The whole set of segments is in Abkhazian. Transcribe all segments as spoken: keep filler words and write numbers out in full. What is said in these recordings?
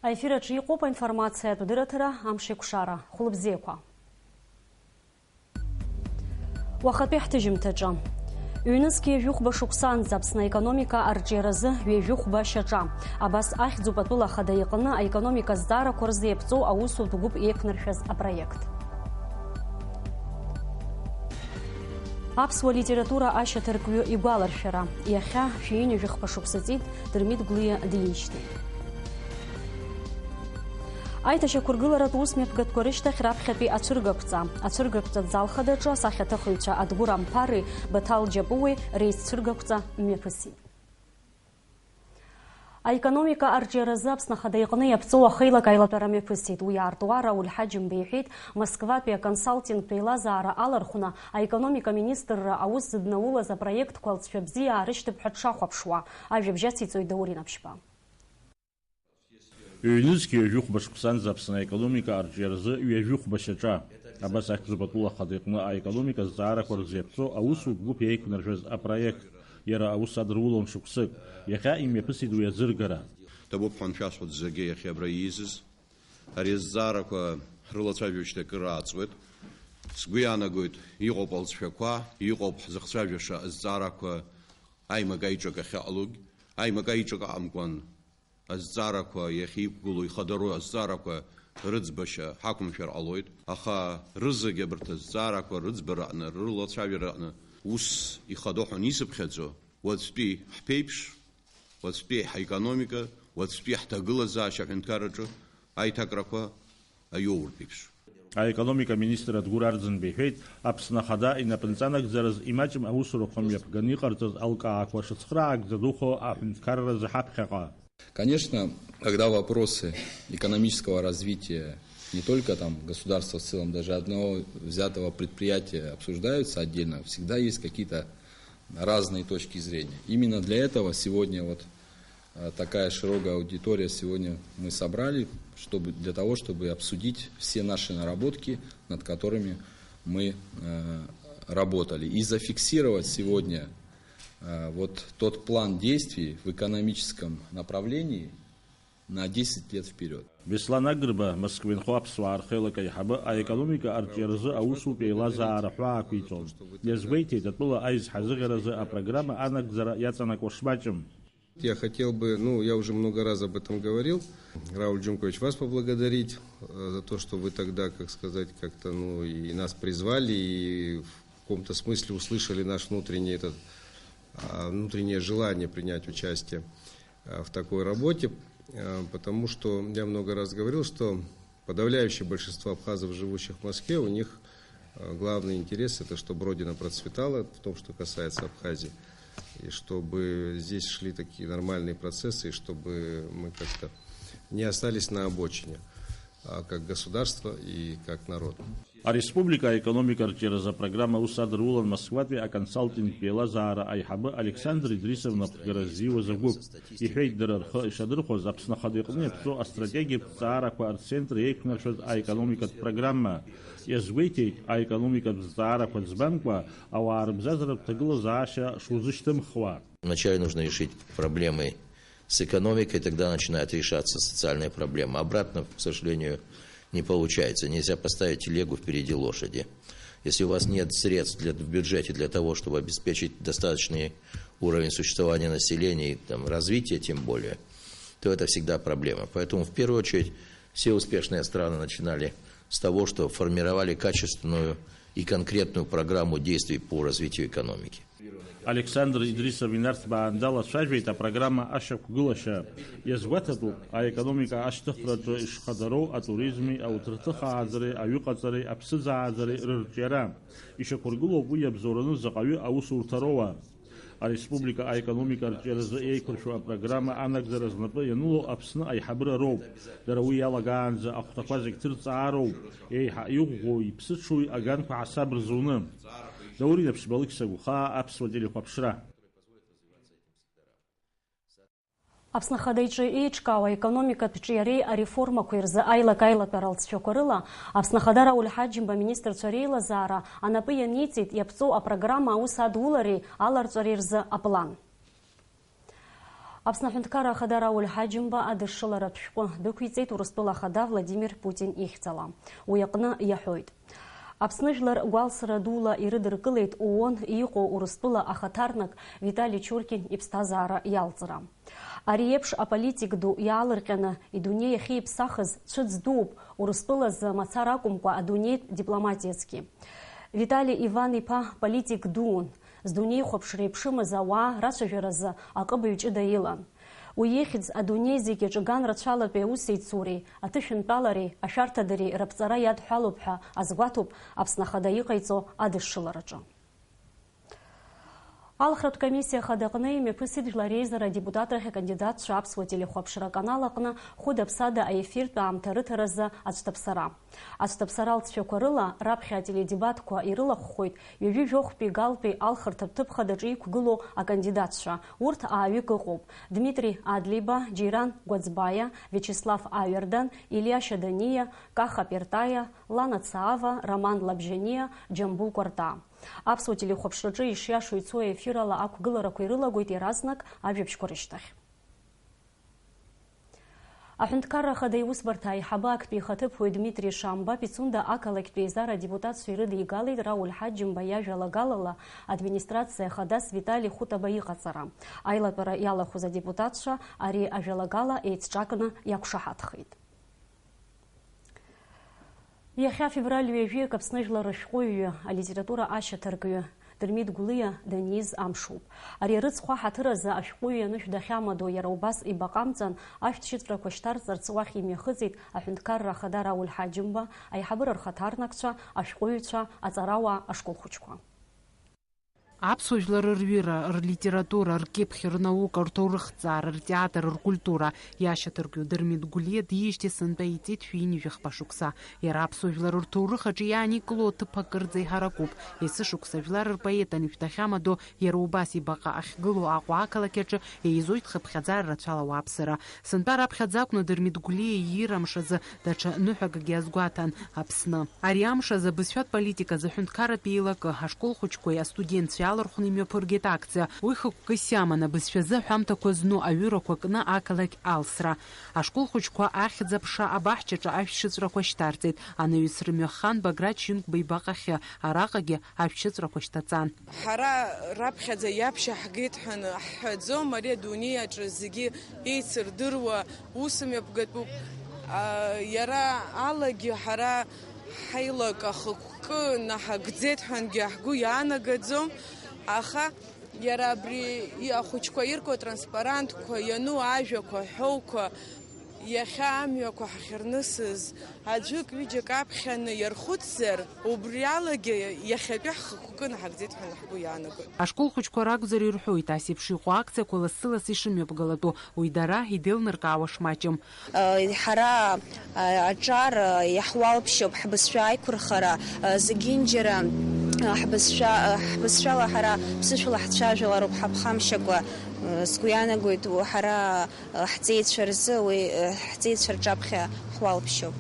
Аефир аҿы иҟоуп аинформациатә дырраҭара Амшеикәшара. Хәлыбзиақәа. Уахатәи ҳҭыжьымҭаҿы. Ҩнызқь ҩажәихәба шықәсанӡа Аԥсны аекономика арҿиаразы ҩажәихәба шьаҿа. Абас ахьӡуп атәыла ахада иҟны аекономика зҵаарақәа рзы иаԥҵоу аусутә гәыԥ еиқәнаршәаз апроект. Аԥсуа литература ашьаҭаркҩы игәаларшәара. Иахьа шәи ҩажәихәба шықәса ҵит Дырмит Гәлиа диижьҭеи. Аиҭашьақәыргыларатә усмҩаԥгатәқәа рышьҭахь раԥхьатәи ацәыргақәҵа. Ацәыргақәҵатә зал хадаҿы асахьаҭыхыҩцәа Адгәыр Амԥари Баҭал Џьапуеи реицәыргақәҵа мҩаԥысит. Аекономика арҿиаразы Аԥсны Ахада иҟны иаԥҵоу ахеилак аилатәара мҩаԥысит. Уи аартуа Рауль Ҳаџьымба иҳәеит, Москватәи аконсалтингтә еилазаара алархәны аекономика министрра аус зыднаулаз апроектқәа алҵшәа бзиа аарышьҭып ҳәа дшахәаԥшуа. Ажәабжь ациҵоит Даур Инаԥшьба. Ҩнызқь ҩажәихәба шықәсанӡа Аԥсны аекономика арҿиаразы ҩажәихәба шьаҿа. Абас ахьӡуп атәыла ахада иҟны аекономика зҵаарақәа рзы иаԥҵоу аусутә гәыԥ еиқәнаршәаз апроект, иара аус адырулон шықәсык. Иахьа имҩаԥысит уи азыргара. Ҭабуп ҳәа аншәасҳәоит зегьы иахьа абра ииз. Ари азҵаарақәа ҳрылацәажәоижьҭеи акыр ааҵуеит. Сгәы иаанагоит, иҟоуп алҵшәақәа, иҟоуп ҳзыхцәажәаша азҵаарақәа аимак-аиҿак ахьыҟалогь, аимак-аиҿак аҟамкәан, азҵаарақәа иахьеиқәгылоу, ихадароу азҵаарақәа рыӡбашьа ҳақәымшәар ҟалоит, аха рызегь абарҭ азҵаарақәа рыӡбара аҟны, рылацәажәара аҟны ус ихадоу ҳәа анисыԥхьаӡо, уаҵәтәи ҳԥеиԥш, уаҵәтәи ҳаекономика, уаҵәтәи ҳҭагылазаашьа аҳәынҭқарраҿы аиҭакрақәа аиоуртә еиԥш. Аекономика министр Адгәыр Арӡынба иҳәеит, Аԥсны Ахада инапынҵа анагӡараз имаҷым аусурақәа мҩаԥганы иҟарҵаз алкаақәа шыцхраагӡа духо аҳәынҭқарразы ҳаԥхьаҟа. Конечно, когда вопросы экономического развития не только там государства в целом, даже одного взятого предприятия обсуждаются отдельно, всегда есть какие-то разные точки зрения. Именно для этого сегодня вот, э, такая широкая аудитория сегодня мы собрали, чтобы, для того, чтобы обсудить все наши наработки, над которыми мы, э, работали, и зафиксировать сегодня, э, вот тот план действий в экономическом направлении на десять лет вперёд. Беслан Агрба, Москва инхо аԥсуаа рхеилак аиҳабы, аекономика арҿиаразы аусутә еилазаара ҳәа ақәиҵон. Иазгәеиҭеит, атәыла аизҳазыӷьаразы апрограмма анагӡара иаҵанакуа шмаҷым. Я хотел бы, ну, я уже много раз об этом говорил, Рауль Джумкович, вас поблагодарить, э, за то, что вы тогда, как сказать, как-то, ну, и нас призвали, и в каком-то смысле услышали наш внутренний этот, а, внутреннее желание принять участие, а, в такой работе, а, потому что я много раз говорил, что подавляющее большинство абхазов, живущих в Москве, у них, а, главный интерес — это чтобы Родина процветала, в том, что касается Абхазии, и чтобы здесь шли такие нормальные процессы, и чтобы мы как-то не остались на обочине, а, как государство и как народ. Ареспублика аекономика арҿиаразы апрограмма аус адырулан Москватәи аконсалтингтә еилазаара аиҳабы Александр Идрисов напхгара ззиуаз агәыԥ. Иҳәеит, дара рхы ишадырхәаз, Аԥсны Ахада иҟны иаԥҵоу астратегиатә ҵаарақәа рцентр еиқәнаршәаз аекономикатә программа. Иазгәеиҭеит, аекономикатә зҵаарақәа ӡбамкәа, ауаа рыбзазаратә ҭагылазаашьа шузышьҭымхуа. Вначале нужно решить проблемы с экономикой, тогда начинает решаться социальная проблема. Обратно, к сожалению, не получается. Нельзя поставить телегу впереди лошади. Если у вас нет средств для, в бюджете для того, чтобы обеспечить достаточный уровень существования населения и там, развития тем более, то это всегда проблема. Поэтому в первую очередь все успешные страны начинали с того, что формировали качественную и конкретную программу действий по развитию экономики. Александр Идрисов инарҭбаан далацәажәеит апрограмма ашьақәгылашьа. Иазгәаҭатәуп, аекономика ашьҭыхраҿы ишхадароу атуризми, ауҭрҭыхааӡареи, аҩыҟаҵареи, аԥсыӡааӡареи рырҿиара. Ишьақәыргылоуп уи иабзоураны заҟаҩы аусурҭа роуа. Ареспублика аекономика арҿиаразы еиқәыршәо апрограмма анагӡара знапы ианыло Аԥсны аиҳабыра роуп. Дара уи иалагаанӡа ахәҭақәа зегь ҭырҵаароуп. Еиҳа иӷәӷәоу иԥсыҽуи аганқәа ҳасаб рзуны. Даур Инаԥшьба, Алықьса Гәхаа, Аԥсуа телехәаԥшра. Аԥсны Ахада иҿы еиҿкаау аекономикатә ҿиареи ареформақәеи рзы аилак-аилатәара алҵшәақәа рыла Аԥсны Ахада Рауль Ҳаџьымба аминистрцәа реилазаара анапы ианиҵеит иаԥҵоу апрограмма аус адулареи аларҵәареи рзы аплан. Аԥсны Аҳәынҭқарра Ахада Рауль Ҳаџьымба адышшыларатә шәҟәы дәықәиҵеит Урыстәыла Ахада Владимир Путин ихьӡала. Уи аҟны иаҳәоит. Аԥсны жәлар гәалсра дула ирыдыркылеит ООН иҟоу Урыстәыла ахаҭарнак Витали Чуркин иԥсҭазаара иалҵра. Ари еиԥш аполитик ду иаалырҟьаны идунеи ахьиԥсахыз цәыӡ дууп, Урыстәылазы мацара акәымкәа адунеитә дипломатиазгьы. Витали Иван-иԥа политик дуун, здунеихәаԥшра иԥшымыз ауаа рацәажәаразы аҟыбаҩ ҷыда илан. Уи ихьӡ адунеи зегь аҿы ганрацәалатәи аусеицуреи, аҭышәынтәалареи, ашәарҭадареи раԥҵара иадҳәалоуп ҳәа азгәаҭоуп Аԥсны Ахада иҟаиҵо адышшылараҿы. Алхратә комиссиа хадаҟны имҩаԥысит Жәлар Реизара адепутатрахь акандидатцәа Аԥсуа телехәаԥшра аканал аҟны хәыда-ԥсада аефиртә аамҭа рыҭаразы ацәҭаԥсара. Ацәҭаԥсара алҵшәақәа рыла, раԥхьа ателедебатқәа ирылахәхоит ҩажәи жәохәтәи Галтәи алхырҭатә ҭыԥ хадаҿы иқәгылоу акандидатцәа. Урҭ ааҩык ыҟоуп: Дмитри Адлеиба, Џьеиран Гәаӡбаиа, Виачеслав Аҩардан, Илиа Шьаданиа, Каха Пертаиа, Лана Цаава, Роман Лабжьаниа, Џьамбул Кәартаа. Аԥсуа телехәаԥшраҿы ишиашоу ицо аефир ала ақәгыларақәа ирылагоит иаразнак ажәабжьқәа рышьҭахь. Аҳәынҭқарра Ахада иусбарҭа аиҳабы актәи ихаҭыԥуаҩ Дмитри Шамба Пицунда ақалақьтә еизара адепутатцәа ирыдигалеит Рауль Ҳаџьымба иажәалагалала администрациа хадас Витали Хутаба иҟаҵара. Аилатәара иалахәыз адепутатцәа ари ажәалагала еицҿакны иақәшаҳаҭхеит. Иахьа февраль ҩажәи акы Аԥсны жәлар рышәҟәыҩҩы, алитература ашьаҭаркҩы Дырмит Гәлиа даниз амшоуп. Ари арыцхә аҳаҭыр азы ашәҟәыҩҩы анышә дахьамадоу иара убас ибаҟа амҵан ашәҭшьыҵәрақәа шьҭарҵарц уахь имҩахыҵит Аҳәынҭқарра Ахада Рауль Ҳаџьымба, аиҳабыра рхаҭарнакцәа, ашәҟәыҩҩцәа, аҵарауаа, ашколхәыҷқәа. Аԥсуа жәлар рҩыра, рлитература, ркьыԥхь, рнаука, рҭоурыхҭҵаара, ртеатр, ркультура иашьаҭаркҩы Дырмит Гәлиа диижьҭеи сынтәа иҵит шәи ҩынҩажәи хԥа шықәса. Иара аԥсуа жәлар рҭоурых аҿы иааникыло аҭыԥ акырӡа иҳаракуп. Есышықәса жәлар рпоет анышә дахьамадоу иара убас ибаҟа ахьгылоу Аҟәа ақалақь аҿы еизоит хыԥхьаӡара рацәала ауааԥсыра. Сынтәа раԥхьаӡа акәны Дырмит Гәлиа иира амш азы даҽа ныҳәакгьы азгәаҭан, Аԥсны. Ари амш азы абызшәатә политика азы аҳәынҭқарратә еилакы, ашкол хәыҷқәеи астудентцәеи иалархәны имҩаԥыргеит акциа. Уи хықәкыс иаман абызшәазы аҳәамҭақәа зну аҩырақәа кны ақалақь алсра. Ашкол хәыҷқәа ахьӡ-аԥша абаҳчаҿы ашәҭшьыҵәрақәа шьҭарҵеит. Анаҩс рымҩаххан Баграт Шьынқәба ибаҟахьы, араҟагьы ашәҭшьыҵәрақәа шьҭаҵан. Ҳара раԥхьаӡа иаԥшьа ҳгеит ҳәа ҳҳәаӡом, ари адунеи аҿы зегьы еицырдыруа усмҩаԥгатәуп. А, иара алагьы ҳара ҳаилак ахықәкы наҳагӡеит ҳәангьы ҳгәы иаанагаӡом, аха иара абри и-, ахәыҷқәа ирку атранспарантқәа, иану ажәақәа, аҳәоуқәа, иахьа амҩақәа ҳахьырнысыз, аӡәык-ҩыџьак аԥхьаны иархәыцзар, убри алагьы иахьатәи ҳхықәкы наҳагӡеит ҳәа ҳгәы иаанагоит. Ашкол хәыҷқәа ракәзар ирҳәоит, ас еиԥш иҟоу акциақәа лассы-ласс ишымҩаԥгалатәу, уи дара идеилныркаауа шмаҷым. Э, ҳара, э, аҿар, э, иаҳуалԥшьоуп ҳбызшәа аиқәырхара, э, зегьынџьара, э, ҳбызшәа, э, ҳбызшәала ҳара ԥсышәала ҳцәажәалароуп ҳаԥхамшьакәа, э, сгәы иаанагоит, ҳара, э, ҳҵеицәа рзы уи, э, ҳҵеицәа рҿаԥхьа ҳуалԥшьоуп.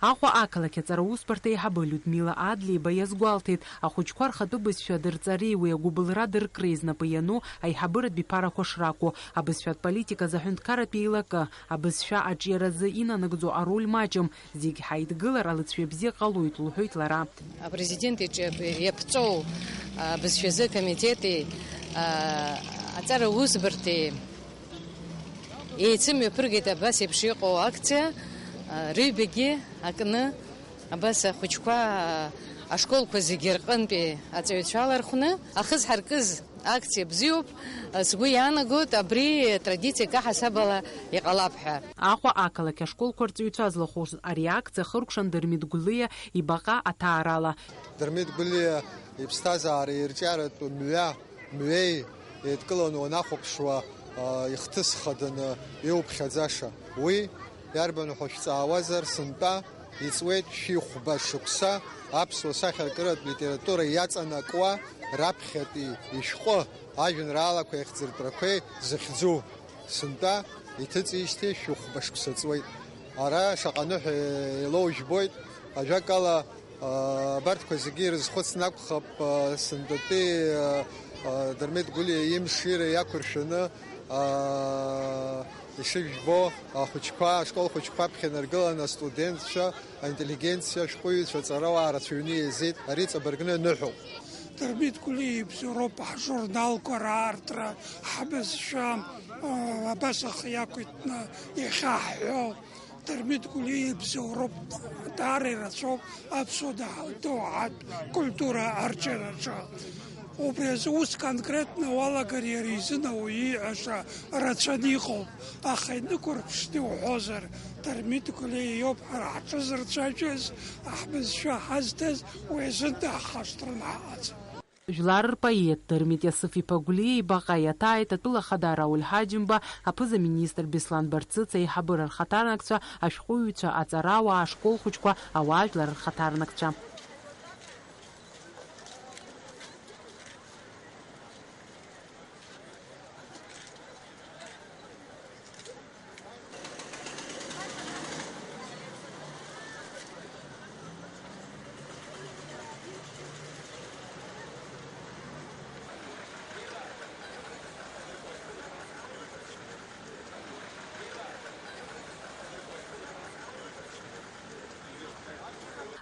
Аҟәа ақалақь аҵара усбарҭа аиҳабы Людмила Адлеиба иазгәалҭеит, ахәыҷқәа рхатәы бызшәа дырҵареи уи агәыбылра дыркреи знапы иану аиҳабыратә биԥарақәа шракәу, абызшәатә политика азы аҳәынҭқарратә еилакы, абызшәа аҿиаразы инанагӡо ароль маҷым, зегь ҳаидгылар алыҵшәа бзиа ҟалоит, лҳәоит лара. Апрезидент иҿы иаԥҵоу абызшәазы акомитети, а, аҵара усбарҭеи еицымҩаԥыргеит абас еиԥш иҟоу акциа, а, рыҩбагьы акны абас ахәыҷқәа, а, ашколқәа зегьы рҟынтәи аҵаҩцәа алархәны ахы зҳаркыз акциа бзиоуп, сгәы иаанагоит, абри традициак аҳасабала иҟалап ҳәа. Аҟәа ақалақь ашколқәа рҵаҩцәа злахәыз ари акциа хыркәшан Дырмит Гәлиа ибаҟа аҭаарала. Дырмит Гәлиа иԥсҭазаара ирҿиаратә мҩа, мҩеи еидкыланы уанахәаԥшуа, а, ихҭыс хаданы иуԥхьаӡаша. Уи иарбан ҳәа шәҵаауазар, сынтәа иҵуеит шәи хәба шықәса аԥсуа сахьаркыратә литература иаҵанакуа раԥхьатәи ишәҟәы, ажәеинраалақәеи ахьӡыртәрақәеи зыхьӡу. Сынтәа иҭыҵижьҭеи шәи хәба шықәса ҵуеит. Ара шаҟа ныҳәа еилоу жәбоит. Ажәакала, а, абарҭқәа зегьы ирызхәыцны акәхап, а, сынтәатәи, а, а, Дырмит Гәлиа имшира иақәыршәаны, а, Ишыжәбо, ахәыҷқәа, ашкол хәыҷқәа аԥхьа инаргыланы астудентцәа, аинтеллигенциа, ашәҟәыҩҩцәа, аҵарауаа рацәаҩны еизеит, ари ҵабыргны ныҳәоуп. Дырмит Гәлиа ибзоуроуп ҳжурналқәа раартра, ҳбызшәа, а, абас ахы иақәиҭны иахьаҳҳәо. Дырмит Гәлиа ибзоуроуп, даара ирацәоуп аԥсуа доуҳатә культура арҿиараҿы. Убри азы ус конкретны уалагар иара изын ауаҩы ииҳәаша рацәаны иҟоуп, аха инықәырԥшны иуҳәозар, Дырмит Гәлиа иоуп ҳара ҳҿы зырцәажәаз, ҳбызшәа ҳазҭаз, уи азын даҳхашҭрын ҳаҟаӡам. Жәлар рпоет Дырмит Иасыф-иԥа Гәлиа ибаҟа иаҭааит атәыла ахада Рауль Ҳаџьымба, аԥыза-министр Беслан Барцыц, аиҳабыра рхаҭарнакцәа, ашәҟәыҩҩцәа, аҵарауаа, ашкол хәыҷқәа, ауаажәлар рхаҭарнакцәа.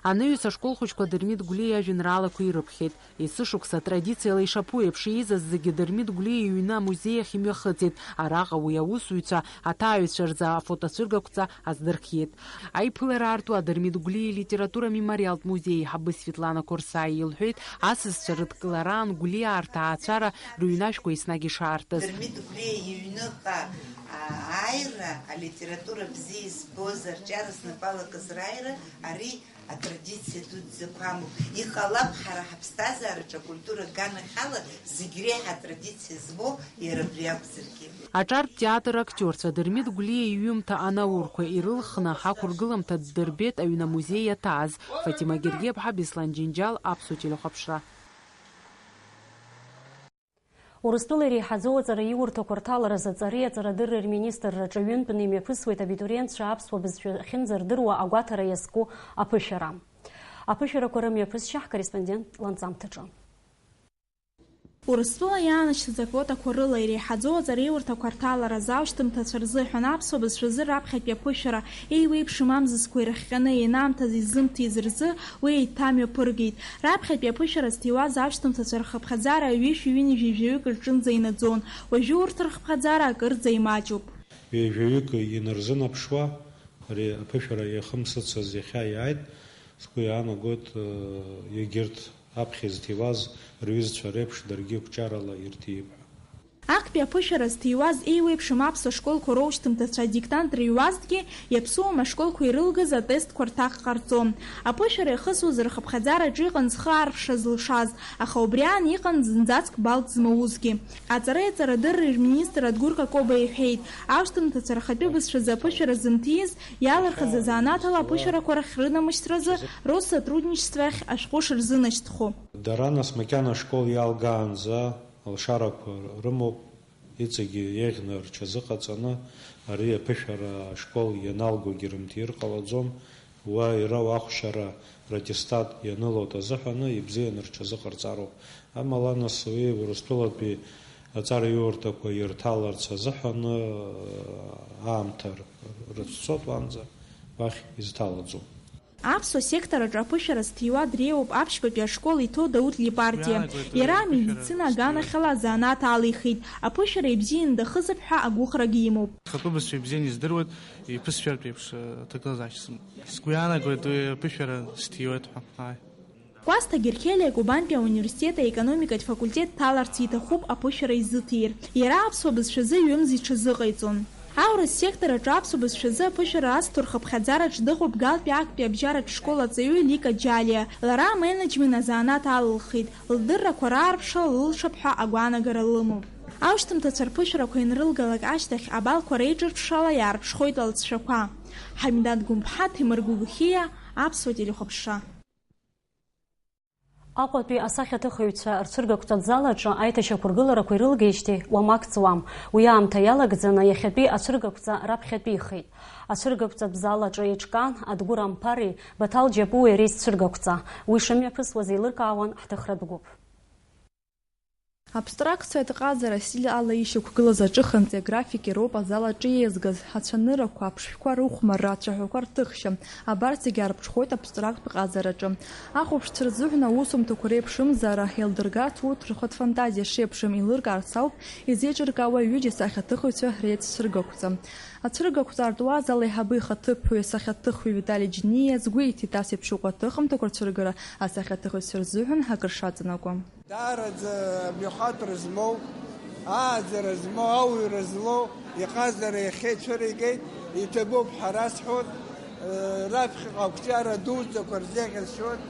Анаҩс ашкол хәыҷқәа Дырмит Гәлиа иажәеинраалақәа ирыԥхьеит. Есышықәса атрадициала ишаԥу еиԥш, иизаз зегьы Дырмит Гәлиа иҩны амузеи ахь имҩахыҵит. Араҟа уи аусзуҩцәа, аҭааҩцәа рзы афотоцәыргақәҵа аздырхиеит. Аиԥылара аартуа Дырмит Гәлиа илитература мемориалтә музеи аиҳабы Светлана Қорсаиа илҳәеит, асасцәа рыдкылараан Гәлиаа рҭаацәара рыҩнашәқәа еснагь ишаартыз. Дырмит Гәлиа иҩныҟа, а, ааира, алитература бзиа избоз, арҿиара знапы алакыз рааира, ари атрадициа дуӡӡақәа амоуп. Иҟалап, ҳара ҳаԥсҭазаараҿы акультура аганахьала зегь реиҳа атрадициа змоу иара абри акәзаргьы. Аҿартә театр актиорцәа Дырмит Гәлиа иҩымҭа анаурқәа ирылхны ҳақәыргыламҭа ддырбеит аҩны амузеи иаҭааз. Фатима Гергиаԥҳа, Беслан Џьынџьал, Аԥсуа телехәаԥшра. Урыстәыла иреиҳаӡоу аҵараиурҭақәа рҭаларазы аҵареи аҵарадырреи рминистрраҿы ҩынтәны имҩаԥысуеит абитуриентцәа аԥсуа бызшәа ахьынӡардыруа агәаҭара иазку аԥышәара. Аԥышәарақәа рымҩаԥысшьа ҳкорреспондент ланҵамҭаҿы. Урыстәыла иаанашьҭыз аквотақәа рыла иреиҳаӡоу аҵараиурҭақәа рҭаларазы аушьҭымҭацәа рзыҳәан аԥсуа бызшәазы раԥхьатәи аԥышәара еиуеиԥшым амзызқәа ирыхҟьаны ианаамҭаз изымҭиз рзы уи еиҭамҩаԥыргеит. Раԥхьатәи аԥышәара зҭиуаз аушьҭымҭацәа рхыԥхьаӡара ҩышәи ҩынҩажәи жәаҩык рҿынӡа инаӡон, уажәы урҭ рхыԥхьаӡара акырӡа имаҷуп. Ҩажәаҩык инарзынаԥшуа, ари аԥышәара иахымсыцыз иахьа иааит, сгәы иаанагоит, егьырҭ аԥхьа изҭиуаз рҩызцәа реиԥш даргьы қәҿиарала ирҭип ҳәа. Актәи аԥышәара зҭиуаз еиуеиԥшым аԥсуа школқәа роушьҭымҭацәа адиктант рыҩуазҭгьы, иаԥсуам ашколқәа ирылгаз атестқәа рҭак ҟарҵон. Аԥышәара иахысуаз рхыԥхьаӡараҿы иҟан зхы аарԥшра зылшаз, аха убри аан иҟан зынӡаск балк змоузгьы. Аҵареи аҵарадырреи рминистр Адгәыр Какоба иҳәеит, аушьҭымҭацәа рхатәы бызшәазы аԥышәара зымҭиз, иалырхыз азанааҭ ала аԥышәарақәа рахь рынамышьҭразы Россотрудничествоахь ашәҟәы шырзынашьҭхо. Дара нас макьана ашкол иалгаанӡа алшарақәа рымоуп, иҵегьы еиӷьны рҽазыҟаҵаны, ари аԥышәара ашкол ианалгогьы рымҭир ҟалаӡом, уа иара уахәшьара раттестат ианылоит азыҳәаны ибзианы рҽазыҟарҵароуп. Амала нас уи Урыстәылатәи аҵараиурҭақәа ирҭаларц азыҳәаны аамҭа рыцәцоит уанӡа уахь изҭалаӡом. Аԥсуа сектор аҿы аԥышәара зҭиуа дреиуоуп аԥшьбатәи ашкол иҭоу Дауҭ Липартиа. Иара амедицина аганахьала азанааҭ алихит. Аԥышәара ибзианы дахызар ҳәа агәыӷрагьы имоуп. Хатәы бызшәа ибзианы издыруеит, иԥысшәартә еиԥш, э, аҭагылазаашьа сымоуп. Сгәы иаанагоит уи аԥышәара сҭиуеит ҳәа. Ааи. Кәасҭа Герхелиа Кубантәи ауниверситет аекономикатә факультет дҭаларц иҭахуп аԥышәара изыҭир. Иара аԥсуа бызшәазы ҩымз иҽазыҟаиҵон. Аурыс сектор аҿы аԥсуа бызшәазы аԥышәара азҭо рхыԥхьаӡараҿ дыҟоуп Галтәи актәи абжьаратә школ аҵаҩы Лика Џьалиа. Лара аменеџьмент азанааҭ алылхит, лдыррақәа раарԥшра лылшап ҳәа агәаанагара лымоуп. Аушьҭымҭацәа рԥышәарақәа ианрылгалак ашьҭахь абалқәа реиҿырԥшрала иаарԥшхоит алҵшәақәа. Ҳамидаҭ Гәымԥҳа, Ҭемыр Гәыгәхиа, Аԥсуа телехәаԥшра. Аҟәатәи асахьаҭыхыҩцәа рцәыргақәҵатә зал аҿы аиҭашьақәыргыларақәа ирылгеижьҭеи уамак ҵуам. Уи аамҭа иалагӡаны иахьатәи ацәыргақәҵа раԥхьатәихеит. Ацәыргақәҵатә зал аҿы еиҿкаан Адгәыр Амԥари Баҭал Џьапуи реизцәыргақәҵа. Уи шымҩаԥысуаз еилыркаауан ҳҭыхратә гәыԥ. Абстракциатә ҟазара астиль ала ишьақәгылаз аҿыхантәи аграфики роуп азал аҿы еизгаз, ацәаныррақәа, аԥшшәқәа рыхәмарра, ацәаҳәақәа рҭыхшьа, абарҭ зегьы аарԥҽхоит абстрактә ҟазараҿы. Ахәаԥшцәа рзыҳәан аусумҭақәа реиԥшымзаара еилдыргарц урҭ рхатә фантазиа шеиԥшым еилыркаарц ауп изеиҿыркаауа ҩыџьа асахьаҭыхыҩцәа реицәцәыргақәҵа. Ацәыргақәҵа артуаз ала аиҳабы ихаҭыԥуаҩ асахьаҭыхҩы Витали Џьиниа иазгәеиҭеит, ас еиԥш иҟоу аҭыхымҭақәа рцәыргара асахьаҭыхыҩцәа рзыҳәан акыр шаҵанакуа. Даараӡа мҩахәаҭара змоу, ааӡара змоу, ауаҩра злоу иҟазара иахьа ицәыригеит, иҭабуп ҳәа расҳәоит, э, раԥхьаҟа ақәҿиара дуӡӡақәа рзеиӷьасшьоит,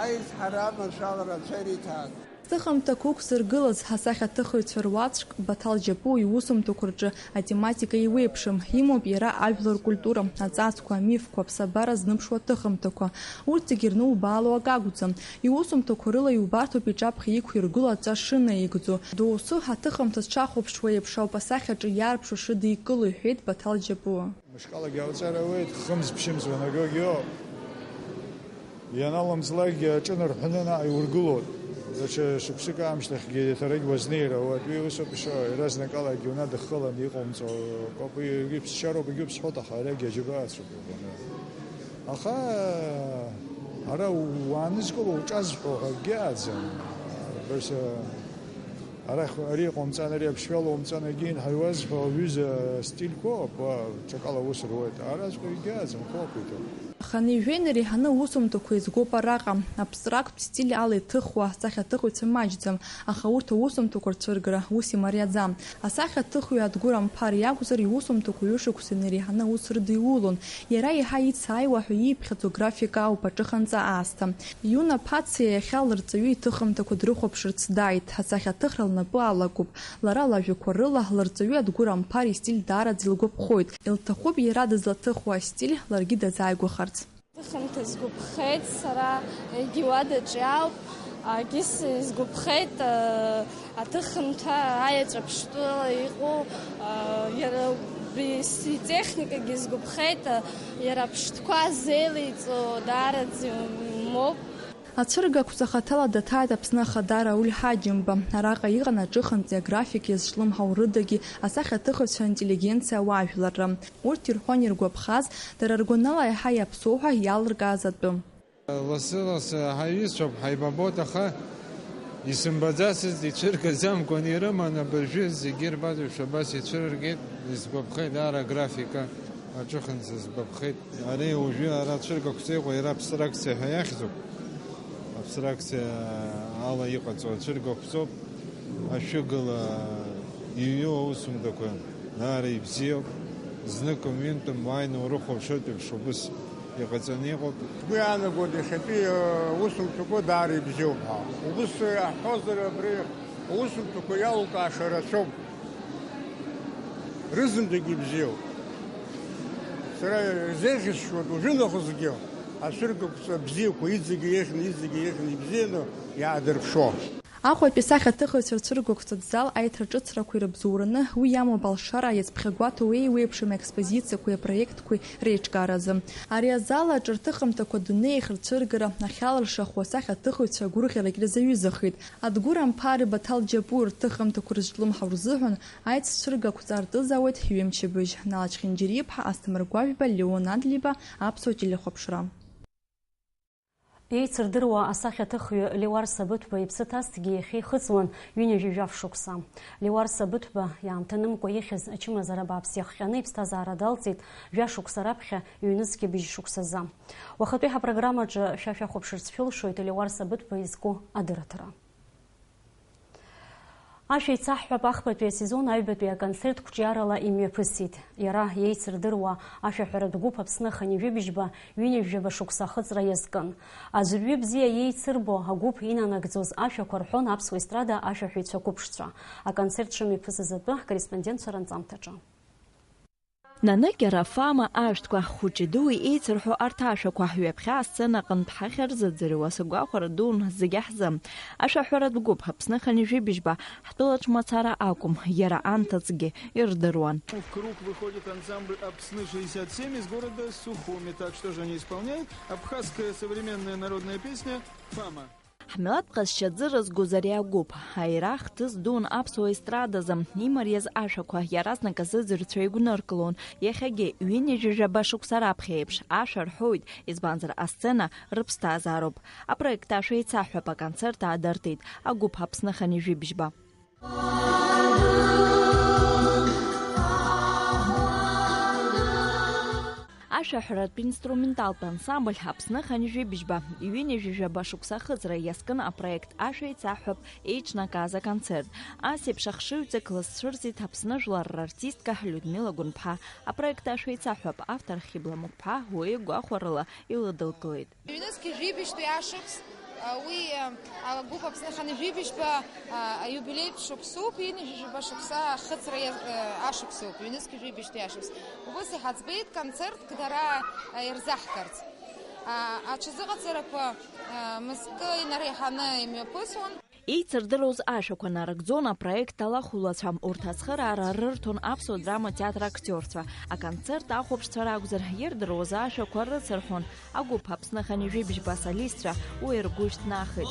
аизҳара аманшәалара анцәа ириҭааз. Ҭыхымҭақәа ықәзыргылаз асахьаҭыхыҩцәа руаӡәк Баҭал Џьапуа иусумҭақәа рҿы атематика еиуеиԥшым, имоуп иара ажәлар ркультура, аҵасқәа, амифқәа, аԥсабара зныԥшуа аҭыхымҭақәа. Урҭ зегьы ирнубаало акы акәӡам. Иусумҭақәа рыла иубарҭоуп иҿаԥхьа иқәиргыло аҵәа шынаигӡо. Доусы аҭыхымҭа зҽахәаԥшуа еиԥш ауп асахьаҿы иаарԥшу шыдикыло, иҳәеит Баҭал Џьапуа. Мышкалагьы ауҵар ауеит, хымз-ԥшьымз уанагогьы ыҟоуп. Ианалымҵлакгьы аҿынарҳәны наҟ иургылоит. Даҽа шықәсык аамышьҭахьгьы еиҭарагь уазнеир ауеит. Уи усоуп ишыҟоу, иаразнакалагьы унадыххылан иҟоумҵо акоуп. Уи егьи ԥсшьароуп, егьи ԥсҳәоит, аха арагьы аџьабаа ацуп иубаны. Аха ара уаанызкыло уҿазҳәо акгьы ааӡам. Просто арахь ари иҟоумҵан, ари аԥшшәала умҵан, егьи инҳаҩуазҳәа уҩыза стильқәоуп, уа ҽакала аус руеит. Араҵәҟьа егьааӡам, хәы ақәиҭуп. Аха ани жәеинер иҳаны аусумҭақәа еизгоуп араҟа. Абстрактә стиль ала иҭыхуа асахьаҭыхыҩцәа маҷӡам, аха урҭ аусумҭақәа рцәыргара ус имариаӡам. Асахьаҭыхҩы Адгәыр Амԥар иакәзар, иусумҭақәа ҩышықәса инареиҳаны аус рыдиулон. Иара еиҳа ицааиуа ҳәа ииԥхьаӡо графика ауп аҿыханҵа аасҭа. Иуна Ԥациа иахьа лырҵаҩы иҭыхымҭақәа дрыхәаԥшырц дааит. Асахьаҭыхра лнапы алакуп. Лара лажәақәа рыла, лырҵаҩы Адгәыр Амԥар истиль даараӡа илгәаԥхоит. Илҭахуп иара дызлаҭыхуа астиль ларгьы дазааигәахарц. Аҭыхымҭа сгәаԥхеит сара, егьи уадаҿы ауп, егьыс изгәаԥхеит, э, аҭыхымҭа аеҵәа ԥштәыла иҟоу, э, иара убри итехникагьы изгәаԥхеит, э, иара аԥштәқәа зеилеиҵо даараӡа иумоуп. Ацәыргақәҵа хаҭала даҭааит Аԥсны Ахада Рауль Ҳаџьымба. Араҟа иҟан аҿыхантәи аграфики зҿлымҳау рыдагьы асахьаҭыхыҩцәа, интеллигенциа, ауаажәларра. Урҭ ирҳәон иргәаԥхаз, дара ргәанала еиҳа иаԥсоу ҳәа иалыркааз атәы. Лассы-лассы ҳаҩызцәоуп, ҳаибабоит, аха исымбаӡацызт, ицәыргаӡамкәан ирыман, абыржәы зегьы ирбаз еиԥш абас ицәырыргеит, исгәаԥхеит даара аграфика аҿыханӡа сгәаԥхеит. Ари уажәы ара ацәыргақәҵа иҟоу иара абстракциа ҳәа иахьӡуп. Абстракциа ала иҟаҵоу ацәыргақәҵоуп. Ашәыгала иҩу аусумҭақәа даара ибзиоуп. Зныкым-ҩынтәым уааины урыхәаԥшыртә еиԥш убыс иҟаҵаны иҟоуп. Сгәы иаанагоит иахьатәи аусумҭақәа даара ибзиоуп ҳәа. Убыс иаҳҳәозар, абри аусумҭақәа иалукааша рацәоуп. Рызынтәык ибзиоуп. Сара изеиӷьасшьоит уажәынахысгьы ацәыргақәҵа бзиақәа иҵегьы еиӷьны, иҵегьы еиӷьны ибзианы иаадырԥшуа. Аҟәатәи асахьаҭыхыҩцәа рцәыргақәҵатә зал аиҭра ҿыцрақәа ирыбзоураны, уи иамоуп алшара иазԥхьагәаҭоу еиуеиԥшым аекспозициақәеи апроектқәеи реиҿкааразы. Ари азал аҿы рҭыхымҭақәа дунеи ахьырцәыргара ахьалыршахо асахьаҭыхыҩцәа агәырӷьарагь рзаҩызахеит. Адгәыр Амԥари Баҭал Џьапуи рҭыхымҭақәа рызҿлымҳау рзыҳәан аицәцәыргақәҵа артызаауеит ҩымчыбжь. Налач Хинџьариаԥҳа, Асҭамыр Гәажәба, Леон Адлеиба, Аԥсуа телехәаԥшра. Еицырдыруа асахьаҭыхҩы Леуарса Быҭәба иԥсы ҭазҭгьы иахьа ихыҵуан ҩынҩажәи жәаф шықәса. Леуарса Быҭәба иаамҭанымкәа ихьыз ачымазара бааԥс иахҟьаны иԥсҭазаара далҵит, жәа шықәса раԥхьа ҩнызқьи быжь шықәсазы. Уахатәи ҳапрограммаҿы шәа шәахәаԥшырц шәылшоит Леуарса Быҭәба изку адырраҭара. Ашәа еицаҳҳәап, ахԥатәи асезон аҩбатәи аконцерт қәҿиарала имҩаԥысит. Иара иеицырдыруа ашәаҳәаратә гәыԥ Аԥсны аханҩажәи быжьба ҩынҩажәаба шықәса ахыҵра иазкын. Аӡәырҩы бзиа иеицырбо агәыԥ инанагӡоз ашәақәа рҳәон аԥсуа естрада ашәаҳәаҩцәа қәыԥшцәа. Аконцерт шымҩаԥысыз атәы ҳкорреспондентцәа ранҵамҭаҿы. Наныкьа Рафама, аҳәшәтәқәа хәыҷи-дуи еицырҳәо арҭ ашәақәа ҩаԥхьа асцена аҟынтә ҳахьырзыӡырҩуа сгәахәара дуун зегьы ҳзы. Ашәаҳәаратә гәыԥ Аԥсны хынҩажәи быжьба ҳтәылаҿ мацара акәым, иара анҭыҵгьы ирдыруан. В круг выходит ансамбль Апсны шестьдесят семь из города Сухуми. Так, что же они исполняют? Абхазская современная народная песня «Фама». Ҳмилаҭ ҟазшьа аӡы рызгоз ари агәыԥ, аира хҭыс дуун аԥсуа естрадазы имариаз ашәақәа иаразнак азыӡырҩцәа игәныркылон. Иахьагьы, ҩынҩажәижәаба шықәса раԥхьа еиԥш, ашәа рҳәоит, избанзар, асцена рыԥсҭазаароуп. Апроект «Ашәа еицаҳҳәап» аконцерт аадыртит агәыԥ Аԥсны хынҩажәи бжьба. Ашәаҳәаратә инструменталтә ансамбль Аԥсны хынҩажәи бжьба, ҩынҩажәижәаба шықәса ахыҵра иазкын апроект «Ашәа еицаҳҳәап» еиҿнакааз аконцерт. Ас еиԥш ахшыҩҵак лызцәырҵит Аԥсны жәлар рартистка Людмила Гәынԥҳа. Апроект «Ашәа еицаҳҳәап» автор Хьыбла Мықәԥҳа уи гәахәарыла илыдылкылеит. Ҩнызқьи жәибжьтәи ашықәс, а, уи, а, агәыԥ Аԥсны хынҩажәи бжьба, а, аиубилеитә шықәсоуп, ҩынҩажәижәаба шықәса ахыҵра иа-, а, ашықәсоуп, ҩнызқьи жәибжьтәи ашықәс. Убас иҳаӡбеит концертк дара, а, ирзаҳгарц. А, аҽазыҟаҵарақәа, а, мызкы инареиҳаны имҩаԥысуан. Еицырдыруаз ашәақәа нарыгӡон апроект алахәылацәа, урҭ ацхыраара рырҭон Аԥсуа драма театр актиорцәа. Аконцерт ахәаԥшцәа ракәзар, ирдыруаз ашәақәа рыцырҳәон. Агәыԥ Аԥсны хынҩажәи бжьба асолистцәа уи ргәы шьҭнахит.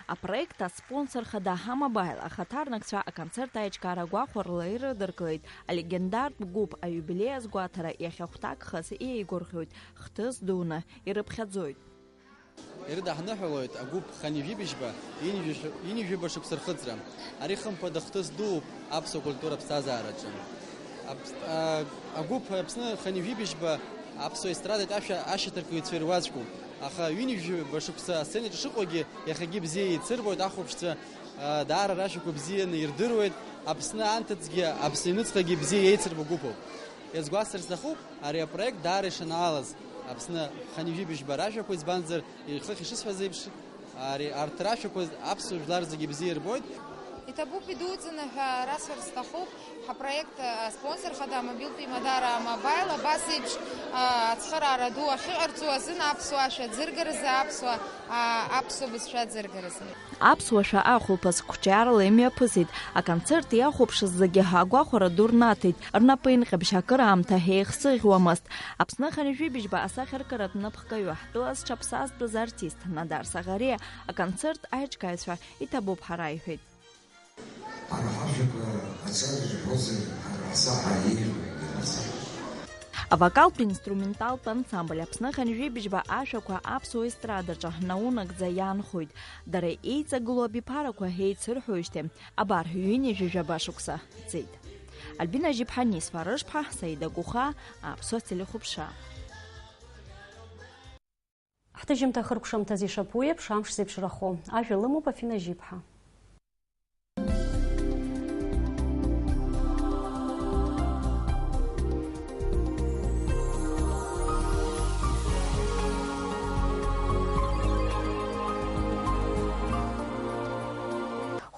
Апроект аспонсор хада Амобаил ахаҭарнакцәа аконцерт аиҿкаара гәахәарыла ирыдыркылеит. Алегендартә гәыԥ аиубилеи азгәаҭара иахьа хәҭак хыс иеигәырӷьоит, хҭыс дуны ирыԥхьаӡоит. Ирыдаҳныҳәалоит агәыԥ хынҩажәи бжьба ҩынҩажәи-, ҩынҩажәижәаба шықәса рхыҵра. Ари, хымԥада, хҭыс дууп аԥсуа культура аԥсҭазаараҿы. Аԥс-, а, агәыԥ Аԥсны хынҩажәи бжьба аԥсуа естрадатә ашәа ашьаҭаркыҩцәа ируаӡәкуп. Аха ҩынҩажәижәаба шықәса асценаҿы шыҟоугьы, иахьагьы бзиа еицырбоит, ахәаԥшцәа, а, даара рашәақәа бзианы ирдыруеит. Аԥсны анҭыҵгьы, Аԥсны аҩныҵҟагьы бзиа еицырбо гәыԥуп. Иазгәасҭар сҭахуп, ари апроект даара ишанаалаз Аԥсны хынҩажәи бжьба ражәақәа, избанзар, ихыхь ишысҳәаз еиԥш, ари, арҭ ражәақәа аԥсуа жәлар зегьы бзиа ирбоит. Иҭабуп идуӡӡаны ҳәа расҳәар сҭахуп, ҳапроект аспонсор хада амобилтәи имадара Амобаил абас еиԥш, а, ацхыраара ду ахьыҟарҵо азын аԥсуа ашәа аӡыргаразы, аԥсуа, а, аԥсуа бызшәа аӡыргаразы. Аԥсуа шәа ахәылԥаз қәҿиарала имҩаԥысит. Аконцерт иахәаԥшыз зегьы агәахәара ду рнаҭеит, рнапы инҟьабжь акыраамҭа еихсыӷьуамызт. Аԥсны хынҩажәи бжьба асахьаркыратә напхгаҩы, ҳтәыла зҽаԥсазтәыз артист Надар Саӷариа аконцерт аиҿкааҩцәа иҭабуп ҳара иҳәеит. Ҳара ҳажәақәа аҵара ирҳәозар, ҳара ҳзаҳа еиӷьу егьырацәоуп. Авокалтә инструменталтә ансамбль Аԥсны хынҩажәи бжьба ашәақәа аԥсуа естрадаҿы наунагӡа иаанхоит. Дара еиҵагылоу абиԥарақәа еицырҳәоижьҭеи абар ҩынҩажәижәаба шықәса ҵит. Альбина Жьиԥҳа, Нисфа Рышԥҳа, Саида Гәыхаа, Аԥсуа телехәаԥшра. Ҳҭыжьымҭа хыркәшамҭаз ишаԥу еиԥш, амш зеиԥшрахо. Ажәа лымоуп Афина Жьиԥҳа.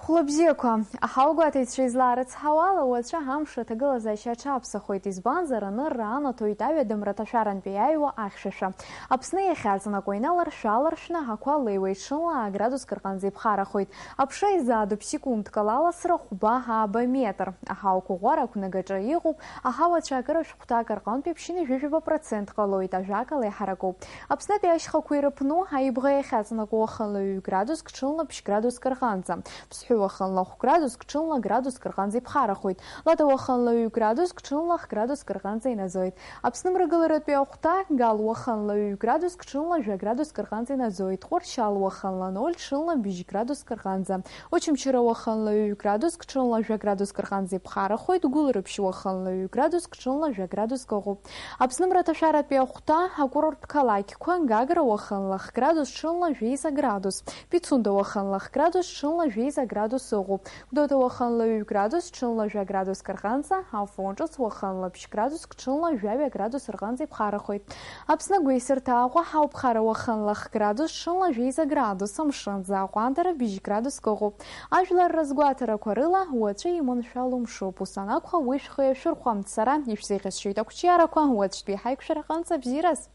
Хәлабзиақәа, аҳауагәаҭаҩцәа излаарыцҳауала, уаҵәы амш аҭагылазаашьа аҽаԥсахуеит, избанзар, анырра анаҭоит аҩадамра аҭашәарантәи иааҩуа ахьшәашәа. Аԥсны иахьаҵанакуа иналаршә-ааларшәны ақәа леиуеит, ҽынла аградуск рҟынӡа иԥхарахоит. Аԥша изаадуп секундк ала аласра хәба ааба метр. Аҳауа қәыӷәӷәара ақәнагаҿы иҟоуп, аҳауа ацәаакыра шәҟәҭак рҟынтәи ԥшьынҩажәижәаба процент ҟалоит, ажәакала, иҳаракуп. Аԥснытәи ашьхақәа ирыԥну, аибӷа иахьаҵанакуа уахынла ҩ градуск, ҽынла ԥшь градуск рҟынӡа. Ԥсҳәы уахынла хә градуск, ҽынла градуск рҟынӡа иԥхарахоит. Лада уахынла ҩ градуск, ҽынла х градуск рҟынӡа инаӡоит. Аԥсны мрагыларатәи ахәҭа, Гал уахынла ҩ градуск, ҽынла жәа градуск рҟынӡа инаӡоит. Ҟәарчал уахынла ноль, ҽынла быжь градуск рҟынӡа. Очамчыра уахынла ҩ градуск, ҽынла жәа градуск рҟынӡа иԥхарахоит. Гәылрыԥшь уахынла ҩ градуск, ҽынла жәа градуск ыҟоуп. Аԥсны мраҭашәаратәи ахәҭа, акурорттә қалақьқәа, Гагра уахынла х градус, ҽынла жәеиза градус. Пицунда уахынла х градус, ҽынла жәеиза градус ыҟоуп. Гәдоуҭа уахынла ҩ градус, ҽынла жәа градуск рҟынӡа, Афон ҿыц уахынла ԥшь градуск, ҽынла жәаҩа градус рҟынӡа иԥхарахоит. Аԥсны агәеисырҭа Аҟәа, Ҳауԥхара уахынла х градус, ҽынла жәеиза градус, амшынӡы аҟәандара быжь градуск ыҟоуп. Ажәлар рызгәаҭарақәа рыла, уаҵәы иманшәало мшуп, ус анакәха, уи шәхы иашәырхәа. Сара ишәзеиӷьасшьоит ақәҿиарақәа, уаҵәтәи ҳаиқәшәара рҟынӡа бзиараз!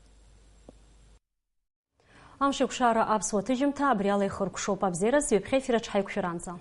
Амш еиқәшара аԥсуа ҭыжьымҭа абри ала ихыркәшоуп. Абзиараз, ҩаԥхьа ефир аҿы ҳаиқәшәаранӡа.